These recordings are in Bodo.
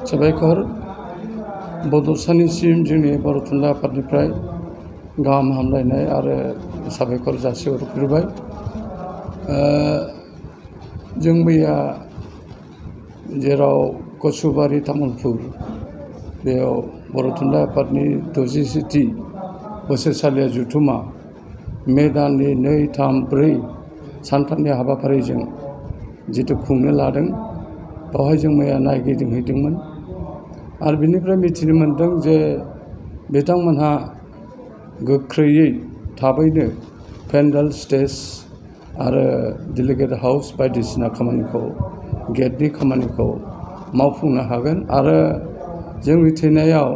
साबायखर बड'सानिसिम जोंनि बर' थुनलाइ आफादनिफ्राय गाहाम हामलायनाय आरो साबायखर जासिहरग्रोबाय। जों मैया जेराव कचुबारि तामुलपुर बेयाव बर' थुनलाइ आफादनि 67थि बोसोरसालिया जथुमा मे दाननि 2, 3, 4 सानथामनि हाबाफारिजों जितु खुंनो लादों बेवहाय जों मैया नायगिदिंहैदोंमोन आरो बिनिफ्राय मिथिनो मोनदों जे बिथांमोनहा गोख्रैयै थाबैनो पेन्डेल स्टेज आरो डेलिगेट हाउस बायदिसिना खामानिखौ गेटनि खामानिखौ मावफुंनो हागोन आरो जों मिथिनायाव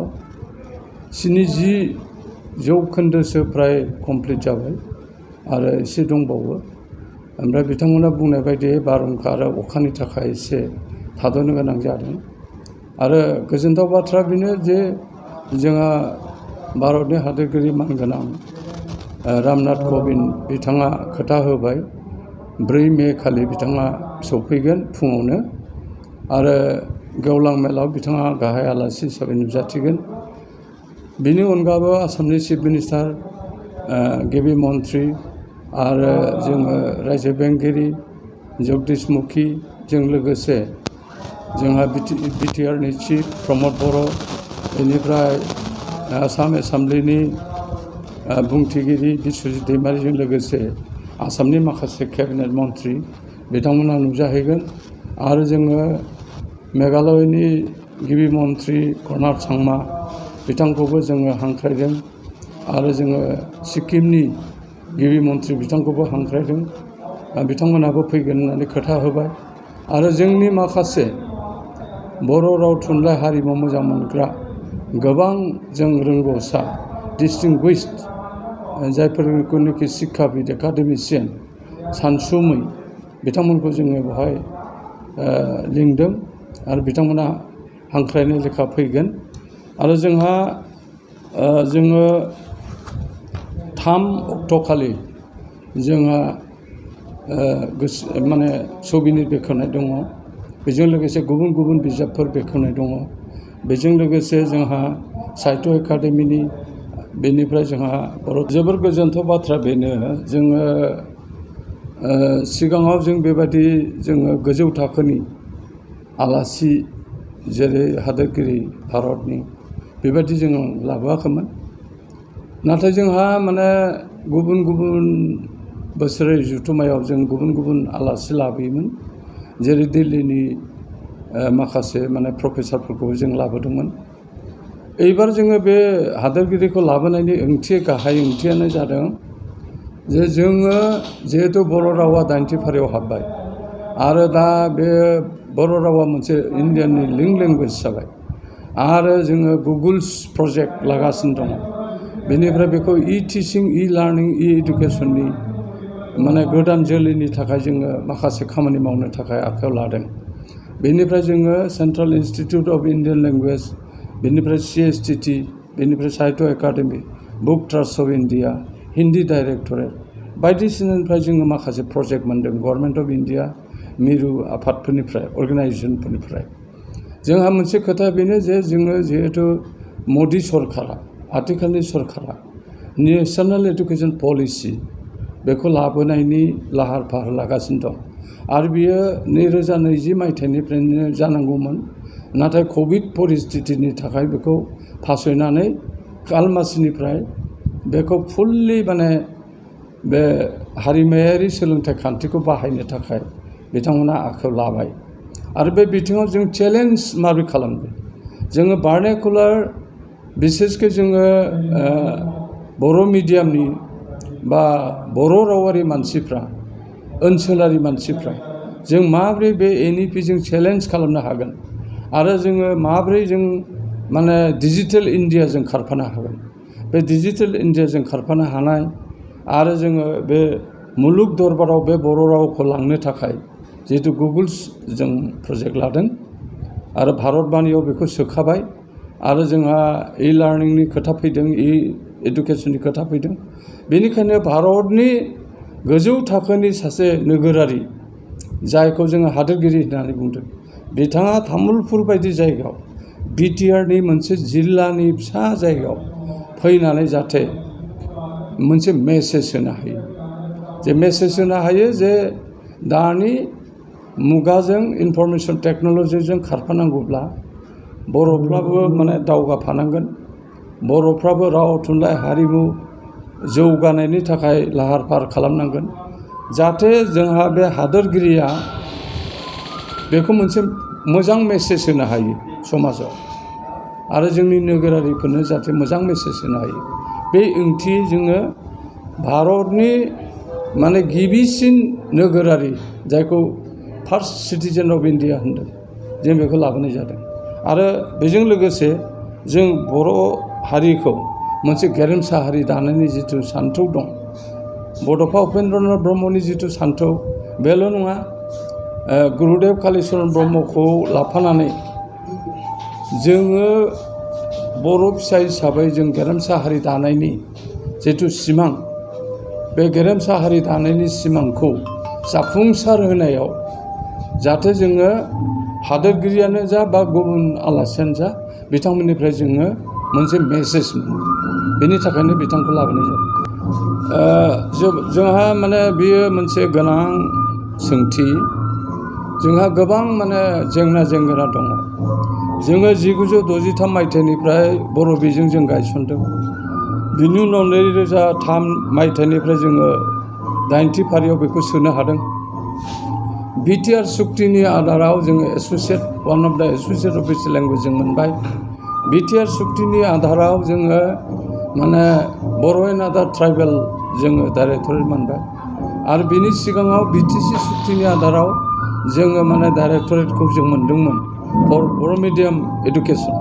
70% फ्राय कमप्लिट जाबाय आरो एसे दंबावो। ओमफ्राय बिथांमोना बुंनाय बायदि बारहुंखा आरो अखानि थाखाय एसे थाद'नो गोनां जादों आरो गोजोनथाव बाथ्रा बेनो जे जोंहा भारतनि हादोरगिरि मानगोनां रामनाथ क'विंद बिथाङा खोथा होबाय 4 मे खालि बिथाङा सौफैगोन फुङावनो आरो गेवलां मेलाव बिथाङा गाहाय आलासि हिसाबै नुजाथिगोन। बिनि अनगाबो आसामनि चिफ मिनिस्टार गिबि मन्थ्रि आरो जोङो रायजो बेंगिरि जगदीश मुखिजों लोगोसे जोंहा बिटिआरनि चिफ प्रमद बर' बेनिफ्राय आसाम एसेम्बलिनि बुंथिगिरि बिस्वजित दैमारिजों लोगोसे आसामनि माखासे केबिनेट मन्थ्रि बिथांमोना नुजाहैगोन आरो जोङो मेघालयनि गिबि मन्थ्रि कर्नाड सांमा बिथांखौबो जोङो हांख्रायदों आरो जोङो सिक्किमनि गिबि मन्थ्रि बिथांखौबो हांख्रायदों। बिथांमोनाबो फैगोन होननानै खोथा होबाय आरो जोंनि माखासे बर' राव थुनलाइ हारिमु मोजां मोनग्रा गोबां जों रोंगौसा डिस्टिंगुइश्ड जायफोरखौनोखि शिक्षाबिद एकाडेमिशियान सानसुमै बिथांमोनखौ जोङो बेवहाय लिंदों आरो बिथांमोना हांख्रायनाय लेखा फैगोन आरो जोङो 3 अक्ट'खालि जोंहा माने सबिनि बेखेवनाय दङ, बेजों लोगोसे गुबुन गुबुन बिजाबफोर बेखेवनाय दङ, बेजों लोगोसे जोंहा साहित्य एकाडेमिनि बेनिफ्राय जोंहा जोबोर गोजोनथाव बाथ्रा बेनो जोङो सिगाङाव जों बेबायदि जोङो गोजौ थाखोनि आलासि जेरै हादोरगिरि भारतनि बेबायदि जों लाबोआखैमोन। नाथाय जोंहा माने गुबुन गुबुन बोसोरारि जथुमायाव जों गुबुन गुबुन आलासि लाबोयोमोन जेरै दिल्लीनि माखासे माने प्रफेसारफोरखौबो जों लाबोदोंमोन। एबार जोङो बे हादोरगिरिखौ लाबोनायनि गाहाय ओंथियानो जादों जे जोङो जिहेतु बर' रावा 9थि फारियाव हाबबाय आरो दा बे बर' रावा मोनसे इण्डियाननि लिंक लेंगुवेज जाबाय आरो जोङो गुगोल्स प्रजेक्ट लागासिनो दङ। बेनिफ्राय बेखौ टिचिं लार्निं एडुकेसननि माने गोदान जोलैनि थाखाय जोङो माखासे खामानि मावनो थाखाय आखायाव लादों। बेनिफ्राय जोङो central institute of Indian language, बेनिफ्राय CSTT, बेनिफ्राय Sahitya Akademi, book trust of India, Hindi directorate बायदिसिनानिफ्राय जोङो माखासे प्रजेक्ट मोनदों गभर्नमेन्ट अफ इण्डिया मिरु आफादफोरनिफ्राय अर्गेनाइजेसनफोरनिफ्राय। जोंहा मोनसे खोथा बेनो जे जोङो जिहेतु मदि सरकारा आथिखालनि सरकारा नेशनेल एडुकेसन पलिसि बेखौ लाबोनायनि लाहार फाहार लागासिनो दं आरो बियो 2020 मायथाइनिफ्रायनो जानांगौमोन, नाथाय कभिड परिस्थितिनि थाखाय बेखौ फासयनानै खालमासिनिफ्राय बेखौ फुल्लि माने बे हारिमायारि सोलोंथाइ खान्थिखौ बाहायनो थाखाय बिथांमोना आखायाव लाबाय आरो बे बिथिङाव जों चेलेन्ज माबोरै खालामगोन। जोङो भार्नाकुलार बिसेसकै जोङो बर' मिडियामनि बा बर' रावारि मानसिफ्रा ओनसोलारि मानसिफ्रा जों माबोरै बे NEPजों चेलेन्ज खालामनो हागोन आरो जोङो माबोरै जों माने डिजिटेल इण्डियाजों खारफानो हागोन। बे डिजिटेल इण्डियाजों खारफानो हानाय आरो जोङो बे मुलुग दरबाराव बे बर' रावखौ लांनो थाखाय जिहेतु गुगोल्स जों प्रजेक्ट लादों आरो भारतबाणीयाव बेखौ सोखाबाय आरो जोंहा लार्निंनि खोथा फैदों, एडुकेसननि खोथा फैदों। बेनिखायनो भारतनि गोजौ थाखोनि सासे नोगोरारि जायखौ जोङो हादोरगिरि होननानै बुंदों, बिथाङा तामुलपुर बायदि जायगायाव बिटिआरनि मोनसे जिल्लानि फिसा जायगायाव फैनानै जाहाथे मोनसे मेसेज होनो हायो, जे मेसेज होनो हायो जे दानि मुगाजों इनफरमेसन टेक्न'लजिजों खारफानांगौब्ला बर'फ्राबो माने दावगाफानांगोन, बर'फ्राबो राव थुनलाइ हारिमु जौगानायनि थाखाय लाहार फाहार खालामनांगोन, जाहाथे जोंहा बे हादोरगिरिया बेखौ मोनसे मोजां मेसेज होनो हायो समाजाव, आरो जोंनि नोगोरारिफोरनो जाहाथे मोजां मेसेज होनो हायो। बे ओंथि जोङो भारतनि माने गिबिसिन नोगोरारि, जायखौ फार्स्ट सिटिजेन अफ इन्डिया होनदों, जों बेखौ लाबोनाय जादों। आरो बेजों लोगोसे जों बर' हारिखौ मोनसे गेरेमसा हारि दानायनि जिथु सान्थौ दं, बड'फा उपेन्द्रनाथ ब्रह्मनि जिथु सान्थौ, बेल' नङा, गुरुदेव कालिचरन ब्रह्मखौ लाफानानै जोङो बर' फिसा हिसाबै जों गेरेमसा हारि दानायनि जिथु सिमां, बे गेरेमसा हारि दानायनि सिमांखौ जाफुंसार होनायाव जाहाथे जोङो हादोरगिरियानो जा बा गुबुन आलासियानो जा बिथांमोननिफ्राय जोङो मोनसे मेसेज मोनो, बेनि थाखायनो बिथांखौ लाबोनाय जादों। जोंहा माने बेयो मोनसे गोनां सोंथि, जोंहा गोबां माने जेंना जेंगोना दङ। जोङो 1963 मायथाइनिफ्राय बर' बिजों जों गायसनदों, बिनि उनाव 2003 मायथाइनिफ्राय जोङो 80 फारियाव बेखौ सोनो हादों। बिटिआर सुक्तिनि आधाराव जोङो associate one of the associate official language जों मोनबाय। बिटिआर सुक्तिनि आधाराव जोङो माने बर' एन्ड आदार ट्राइबेल जोङो डाइरेक्टरेट मोनबाय, आरो बिनि सिगाङाव बिटिसि सुक्तिनि आधाराव जोङो माने डाइरेक्टरेटखौ जों मोनदोंमोन फर बर' मिडियाम एडुकेसन।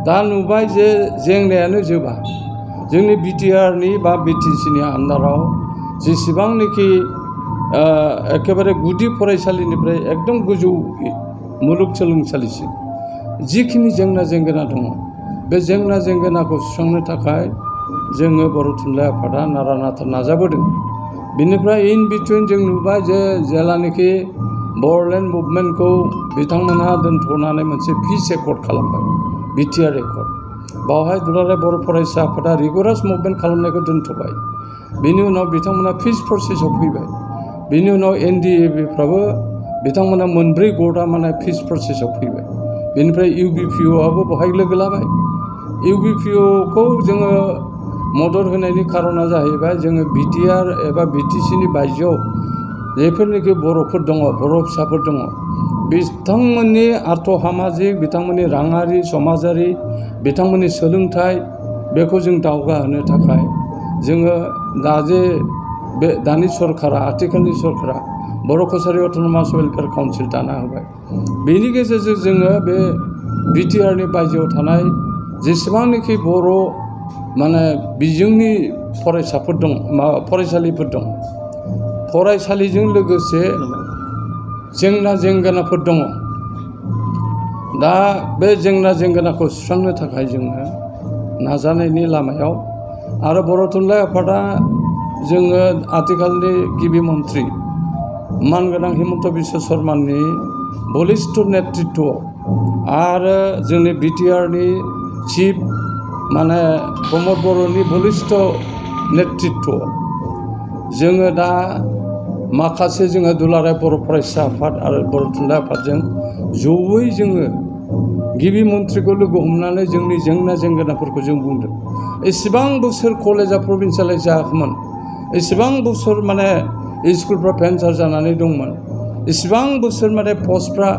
दा नुबाय जे जेंनायानो जोबा, जोंनि बिटिआरनि बा बिटिसिनि आन्दाराव जेसेबांनाखि एखेबारे गुदि फरायसालिनिफ्राय एकदम गोजौ मुलुगसोलोंसालिसिम जिखिनि जेंना जेंगोना दङ, बे जेंना जेंगोनाखौ सुस्रांनो थाखाय जोङो बर' थुनलाइ आफादा नारा नाथा नाजाबोदों। बिनिफ्राय इन बिटुइन जों नुबाय जे जेलानाखि बर'लेण्ड मुभमेन्टखौ बिथांमोनहा दोनथ'नानै मोनसे पिस एकर्ड खालामबाय, बिटिआर एकर्ड, बावहाय दुलाराय बर' फरायसा आफादा रिगुरास मुभमेन्ट खालामनायखौ दोनथ'बाय। बिनि उनाव बिथांमोना पिस प्रसेसआव फैबाय। बिनि उनाव एनडिएबिफ्राबो बिथांमोना मोनब्रै गटआ माने पिस प्रसेसआव फैबाय। बेनिफ्राय इउबिपिअआबो बेवहाय लोगो लाबाय। इउबिपिअखौ जोङो मदद होनायनि खारना जाहैबाय, जोङो बिटिआर एबा बिटिसिनि बायजोआव जायफोरनिखि बर'फोर दङ, बर' फिसाफोर दङ, बिथांमोननि आर्थ-सामाजिक, बिथांमोननि राङारि, समाजारि, बिथांमोननि सोलोंथाइ, बेखौ जों दावगाहोनो थाखाय जोङो दा जे बे दानि सरकारा, आथिखालनि सरकारा बर' कसारि अट'नमास वेलफेयार काउन्सिल दाना होबाय। बेनि गेजेरजों जोङो बे बिटिआरनि बायजोआव थानाय जेसेबांनाखि बर' माने बिजोंनि फरायसाफोर दं, फरायसालिफोर दं, फरायसालिजों लोगोसे जेंना जेंगोनाफोर दङ। दा बे जेंना जेंगोनाखौ सुस्रांनो थाखाय जोङो नाजानायनि लामायाव, आरो बर' थुनलाइ आफादा जोङो आथिखालनि गिबि मन्त्रि मानगोनां हिमन्त बिश्व शर्मानि बलिष्ठ नेतृत्वआव आरो जोंनि बिटिआरनि चिफ माने प्रमद बर'नि बलिष्ठ नेतृत्वआव जोङो दा माखासे जोङो दुलाराय बर' फरायसा आफाद आरो बर' थुनलाइ आफादजों जयै जोङो गिबि मन्थ्रिखौ लोगो हमनानै जोंनि जेंना जेंगोनाफोरखौ जों बुंदों। एसेबां बोसोर कलेजा प्रभिन्सियेलाइज जायाखैमोन, एसेबां बोसोर माने स्कुलफ्रा भेन्सार जानानै दंमोन, एसेबां बोसोर माने पस्टफ्रा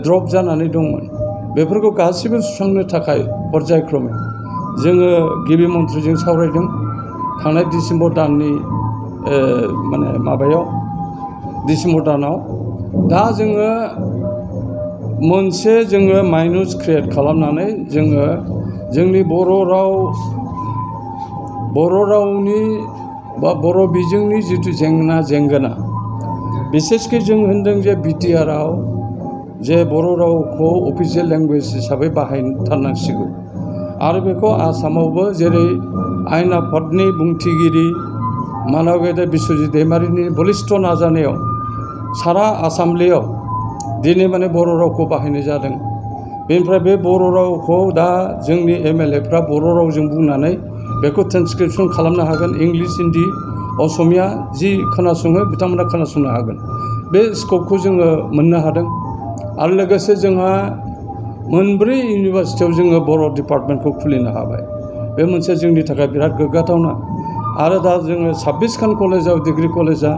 ड्रप जानानै दंमोन। बेफोरखौ गासैबो सुस्रांनो थाखाय पर्यायक्रमै जोङो गिबि मन्थ्रिजों सावरायदों थांनाय डिसेम्बर दाननि माने माबायाव, डिसेम्बर दानाव। दा जोङो मोनसे जोङो माइनुस क्रिएट खालामनानै जोङो जोंनि बर' रावनि बा बर' बिजोंनि जिथु जेंना जेंगोना, बिसेसकै जों होनदों जे बिटिआरआव जे बर' रावखौ अफिसियेल लेंगुवेज हिसाबै बाहायथारनांसिगौ, आरो बेखौ आसामावबो जेरै आयेन आफादनि बुंथिगिरि मानव गेदेर बिस्वजित दैमारिनि बलिष्ठ नाजानायाव सारा आसामलेयाव दिनै माने बर' रावखौ बाहायनाय जादों। बेनिफ्राय बे बर' रावखौ दा जोंनि एमएलएफ्रा बर' रावजों बुंनानै बेखौ ट्रेन्सक्रिपसन खालामनो हागोन। इंलिस, हिन्दी, असमिया जि खोनासङो बिथांमोना खोनासंनो हागोन। बे स्कपखौ जोङो मोननो हादों। आरो लोगोसे जोंहा मोनब्रै इउनिभारसिटियाव जोङो बर' डिपार्टमेन्टखौ खुलिनो हाबाय। बे मोनसे जोंनि थाखाय बिराद गोग्गाथावना। आरो दा जोङो 26खान कलेजाव डिग्री कलेजा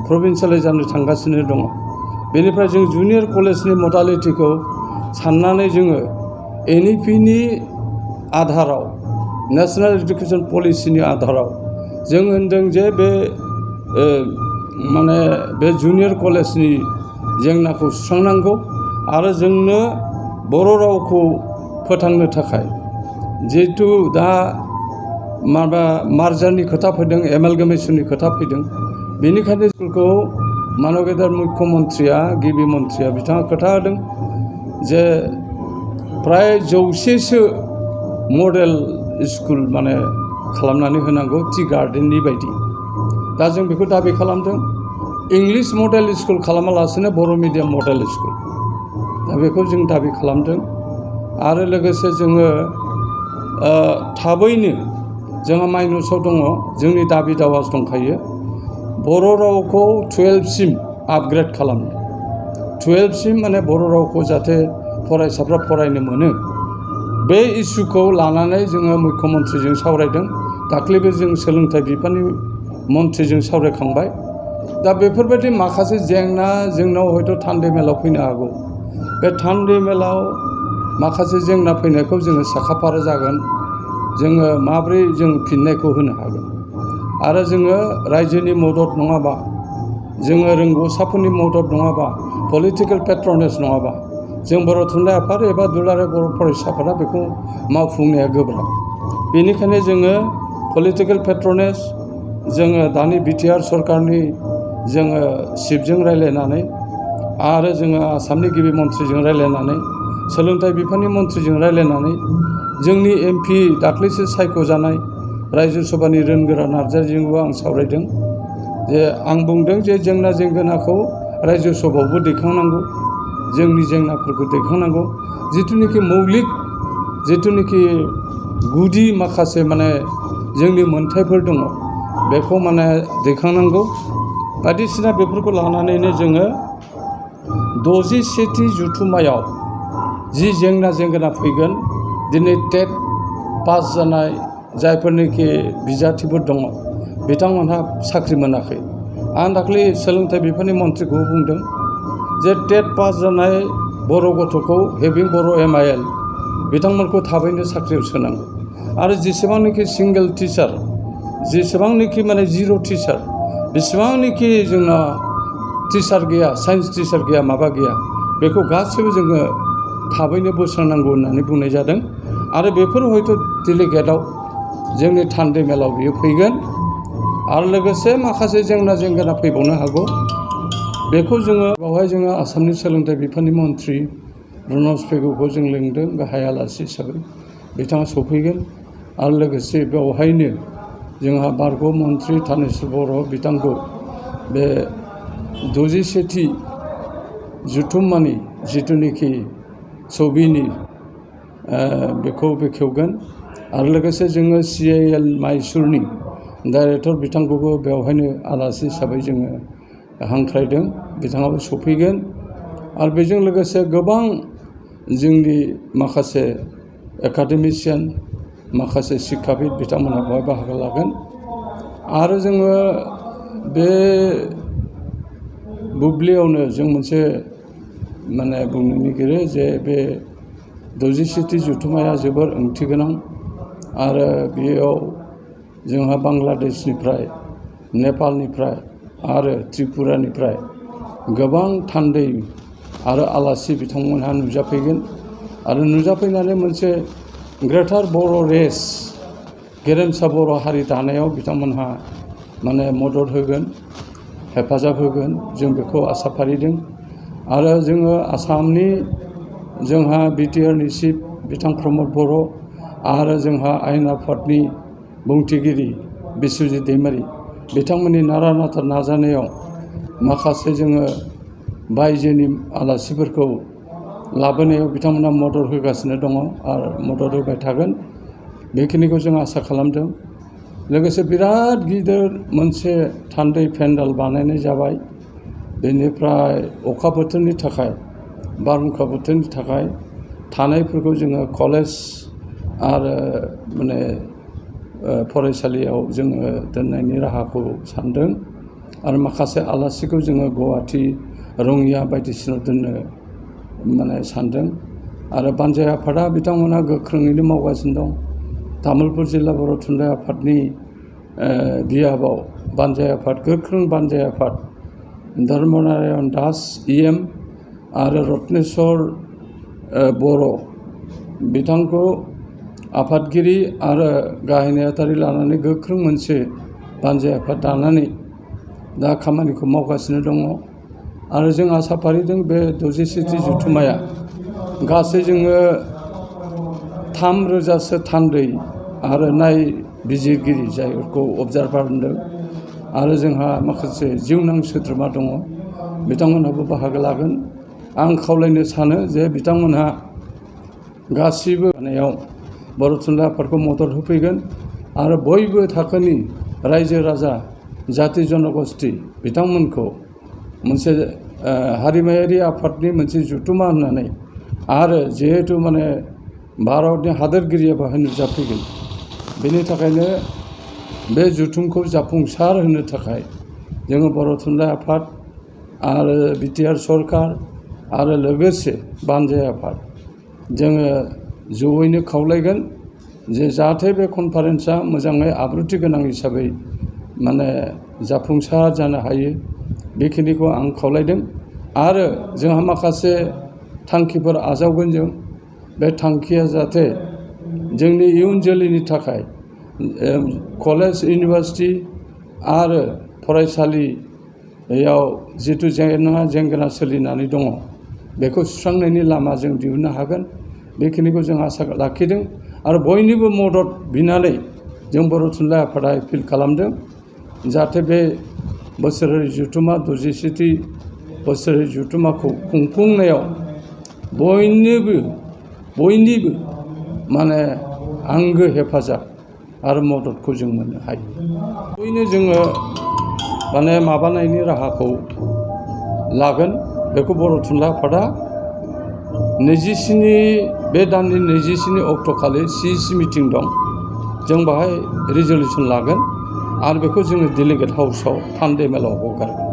प्रभिन्सियेलाइज जानो थांगासिनो दङ। बेनिफ्राय जों जुनियर कलेजनि मडालिटिखौ साननानै जोङो एनइपिनि आधाराव नेशनेल एडुकेशन पलिसिनि आधाराव जों होनदों जे बे माने बे जुनियर कलेजनि जेंनाखौ सुस्रांनांगौ आरो जोंनो बर' रावखौ फोथांनो थाखाय जिहेथु दा माबा मार्जारनि खोथा फैदों, एमालगामेशननि खोथा फैदों। बेनिखायनो स्कुलखौ मानगेदार मुख्यमन्त्रिया गिबि मन्थ्रिया बिथाङा खोथा होदों जे प्राय 100सो मडेल स्कुल माने खालामनानै होनांगौ टि गार्डेननि बायदि। दा जों बेखौ दाबि खालामदों। इंलिस मडेल स्कुल खालामालासिनो बर' मिडियाम मडेल स्कुल, दा बेखौ जों दाबि खालामदों। आरो लोगोसे जोङो थाबैनो जोंहा माइनसआव दङ, जोंनि दाबि दावा दंखायो बर' रावखौ 12सिम आपग्रेड खालामनो। 12सिम माने बर' रावखौ जाहाथे फरायसाफ्रा फरायनो मोनो, बे इस्युखौ लानानै जोङो मुख्यमन्त्रिजों सावरायदों। दाख्लैबो जों सोलोंथाइ बिफाननि मन्थ्रिजों सावरायखांबाय। दा बेफोरबायदि माखासे जेंना जोंनाव हयथ' थान्दै मेलाव फैनो हागौ। बे थान्दै मेलाव माखासे जेंना फैनायखौ जोङो साखाफारा जागोन। जोङो माब्रै जों फिननायखौ होनो हागोन। आरो जोङो रायजोनि मदद नङाबा, जोङो रोंगौसाफोरनि मदद नङाबा, पलिटिकेल पेट्रनेज नङाबा जों बर' थुनलाइ आफाद एबा दुलाराय बर' फरायसाफोरा बेखौ मावफुंनाया गोब्राब। बेनिखायनो जोङो पलिटिकेल पेट्रनेज जोङो दानि बिटिआर सरकारनि जोङो चिफजों रायज्लायनानै आरो जोङो आसामनि गिबि मन्थ्रिजों रायज्लायनानै सोलोंथाइ बिफाननि मन्थ्रिजों रायज्लायनानै जोंनि एमपि दाख्लैसो सायख'जानाय रायजो सभानि रोनगोरा नार्जारिजोंबो आं सावरायदों। जे आं बुंदों जे जेंना जेंगोनाखौ रायजो सभायावबो दैखांनांगौ, जोंनि जेंनाफोरखौ दैखांनांगौ। जिथुनिखि मौलिक, जिथुनिखि गुदि माखासे माने जोंनि मोन्थायफोर दङ बेखौ माने दैखांनांगौ। बायदिसिना बेफोरखौ लानानैनो जोङो 67थि जथुम्मायाव जि जेंना जेंगोना फैगोन, दिनै टेट पास जानाय जायफोरनिखि बिजाथिफोर दङ बिथांमोनहा साख्रि मोनाखै। आं दाख्लै सोलोंथाइ बिफाननि मन्थ्रिखौ बुंदों जे टेट पास जानाय बर' गथ'खौ हेभिं बर' MIL बिथांमोनखौ थाबैनो साख्रियाव सोनांगौ। आरो जेसेबांनाखि सिंगेल टिचार, जेसेबांनाखि माने जिर' टिचार, बेसेबांनाखि जोंना टिचार गैया, साइन्स टिचार गैया, माबा गैया, बेखौ गासैबो जोङो थाबैनो बोस्रांनांगौ होननानै बुंनाय जादों। आरो बेफोर हयथ' डेलिगेटआव जोंनि थान्दै मेलाव बियो फैगोन। आरो लोगोसे माखासे जेंना जेंगोना फैबावनो हागौ। बेखौ जोङो बेवहाय जोङो आसामनि सोलोंथाइ बिफाननि मन्थ्रि बर'न पेगुखौ जों लिंदों गाहाय आलासि हिसाबै। बिथाङा सफैगोन। आरो लोगोसे बेवहायनो जोंहा बारग' मन्थ्रि थानेस्वर बर' बिथांखौ बे 67थि जथुम्मानि जिथुनिखि सबिनि बेखौ बेखेवगोन। आरो लोगोसे जोङो CIL माइसुरनि डाइरेक्टर बिथांखौबो बेवहायनो आलासि हिसाबै जोङो हांख्रायदों। बिथाङाबो सफैगोन। आरो बेजों लोगोसे गोबां जोंनि माखासे एकाडेमिसियान, माखासे शिक्षाबिद बिथांमोनहा बेवहाय बाहागो लागोन। आरो जोङो बे बुब्लियावनो जों मोनसे माने बुंनो नागिरो जे बे 67थि जथुम्माया जोबोर ओंथि गोनां। आरो बेयाव जोंहा बांलादेशनिफ्राय, नेपालनिफ्राय आरो त्रिपुरानिफ्राय गोबां थान्दै आरो आलासि बिथांमोनहा नुजाफैगोन। आरो नुजाफैनानै मोनसे ग्रेटार बर' रेस, गेरेमसा बर' हारि दानायाव बिथांमोनहा माने मदद होगोन, हेफाजाब होगोन, जों बेखौ आसा फारिदों। आरो जोङो आसामनि जोंहा बिटिआरनि चिफ बिथां प्रमद बर' आरो जोंहा आयेन आफादनि बुंथिगिरि बिस्वजित दैमारि बिथांमोननि नारा नाथा नाजानायाव माखासे जोङो बायजोनि आलासिफोरखौ लाबोनायाव बिथांमोना मदद होगासिनो दङ आरो मदद होबाय थागोन बेखिनिखौ जों आसा खालामदों। लोगोसे बिराद गिदिर मोनसे थान्दै पेन्डेल बानायनाय जाबाय। बेनिफ्राय अखा बोथोरनि थाखाय बारहुंखा बोथोरनि थाखाय थानायफोरखौ जोङो कलेज आरो माने फरायसालियाव जोङो दोननायनि राहाखौ सानदों आरो माखासे आलासिखौ जोङो गुवाहाटि रङिया बायदिसिनायाव दोननो माने सानदों आरो बानजाय आफादा बिथांमोना गोख्रोङैनो मावगासिनो दं। तामुलपुर जिल्ला बर' थुनलाइ आफादनि बियाबाव बानजाय आफाद गोख्रों बानजाय आफाद धर्मनारायण दास EM आरो रत्नेस्वर बर' बिथांखौ आफादगिरि आरो गाहाय नेहाथारि लानानै गोख्रों मोनसे बानजाय आफाद दानानै दा खामानिखौ मावगासिनो दङ आरो जों आसा फारिदों बे 67थि जथुम्माया गासै जोङो 3,000सो थान्दै आरो नायबिजिरगिरि जायखौ अबजार्भार होनदों आरो जोंहा माखासे जिउनां सोद्रोमा दङ बिथांमोनहाबो बाहागो लागोन। आं खावलायनो सानो जे बिथांमोनहा गासिबो मानायाव बर' थुनलाइ आफादखौ मदद होफैगोन आरो बयबो थाखोनि रायजो राजा जाति जनगोष्ठी बिथांमोनखौ मोनसे हारिमायारि आफादनि मोनसे जथुम्मा होननानै आरो जिहेतु माने भारतनि हादोरगिरिया बेहाय नुजाफैगोन बेनि थाखायनो बे जथुमखौ जाफुंसार होनो थाखाय जोङो बर' थुनलाइ आफाद आरो BTR सरकार आरो लोगोसे बानजाय आफाद जोङो जयैनो खावलायगोन जे जाहाथे बे कनफारेन्सआ मोजाङै आब्रुथि गोनां हिसाबै माने जाफुंसार जानो हायो बेखिनिखौ आं खावलायदों आरो जोंहा माखासे थांखिफोर आजावगोन जों बे थांखिया जाहाथे जोंनि इयुन जोलैनि थाखाय कलेज इउनिभारसिटि आरो फरायसालियाव जिथु जेंना सोलिनानै दङ बेखौ सुस्रांनायनि लामा जों दिहुननो हागोन बेखिनिखौ जों आसा लाखिदों आरो बयनिबो मदद बिनानै जों बर' थुनलाइ आफादा एपिल खालामदों जाहाथे बे बोसोरारि जथुम्मा 67थि बोसोरारि जथुम्माखौ खुंफुंनायाव बयनिबो माने आंगो हेफाजाब आरो मददखौ जों मोननो हायो। बयनो जोङो माने माबानायनि राहाखौ लागोन बेखौ बर' थुनलाइ आफादा 27 बे दाननि 27 अक्ट'खालि CEC मिटिं दं जों बाहाय रिजलिउसन लागोन आरो बेखौ जोङो डेलिगेट हाउसआव थान्दै मेलाव हगारगोन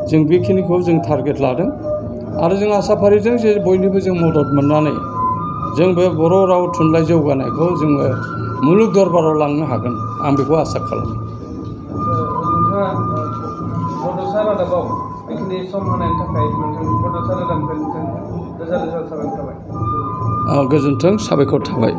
जों बेखिनिखौ जों टारगेट लादों आरो जों आसा फारिदों जे बयनिबो जों मदद मोननानै जों बे बर' राव थुनलाइ जौगानायखौ जोङो मुलुग दरबाराव लांनो हागोन आं बेखौ आसा खालामो। नोंथाङा बड'सा रादाबाव बेखिनि सम होनायनि थाखाय नोंथांनि बड'सा रादाबनिफ्राय रोजा रोजा साबायखर थाबाय। गोजोन्थों साबायखर थाबाय।